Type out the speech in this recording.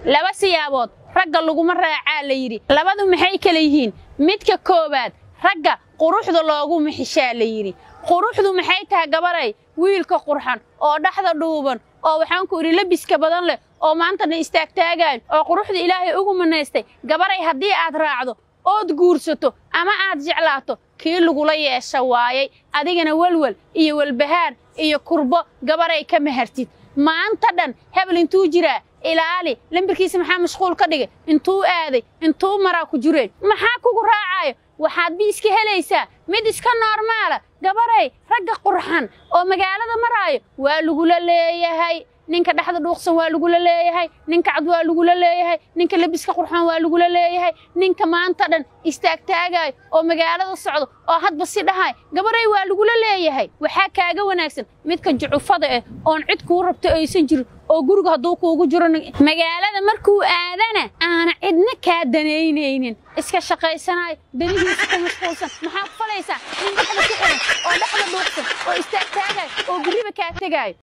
Laba siyaabood ragga laguma raacaa la yidhi. Labadu maxay kala yihiin? Midka koowaad, ragga quruxda loogu mixishaa la yidhi. Quruxdu maxay tahay, gabaray? Wiilka qurxan oo dhexda dhuuban oo waxaan ku idhi labiska badan leh oo maantana istaagtaagayo oo quruxda Ilaahay ugu manaystay, gabaray, haddii aad raacdo ood guursato ama aad jeclaato, kii lagula yeesha waayay. Adigana welwel iyo walbahaar iyo kurbo, gabaray, ka mahartid. Maanta dhan hebel intuu jiraa, ilaali lambarkiisa, maxaa mashquul ka dhigay, intuu aaday, intuu maraa ku jireen, maxaa kugu raacayo? Waxaad bi iska helaysaa mid iska normal ah. Gabaray, ragga qurxan oo magaalada maraayo waa lagula leeyahay. Ninka dhexda dhuuqsan waa lagula leeyahay, ninka cad waa lagula leeyahay, ninka labiska qurxan waa lagula leeyahay, ninka maanta dhan istaagtaagayo oo magaalada socdo oo hadba si dhahay, gabaray, waa lagula leeyahay. Waxaa kaaga wanaagsan midka jucufada ah oon cid kuu rabto aysan jirin, oo guriga hadduu kuugu jiro, magaalada markuu aadana aana cidna kaa danaynaynin, iska shaqaysanayo, danihiisa ku mashquulsan. Maxaa ku falaysaa nin dhexda ku xiran oo dhexda dhuuqsan oo istaagtaagayo oo guriba kaa tegaayo?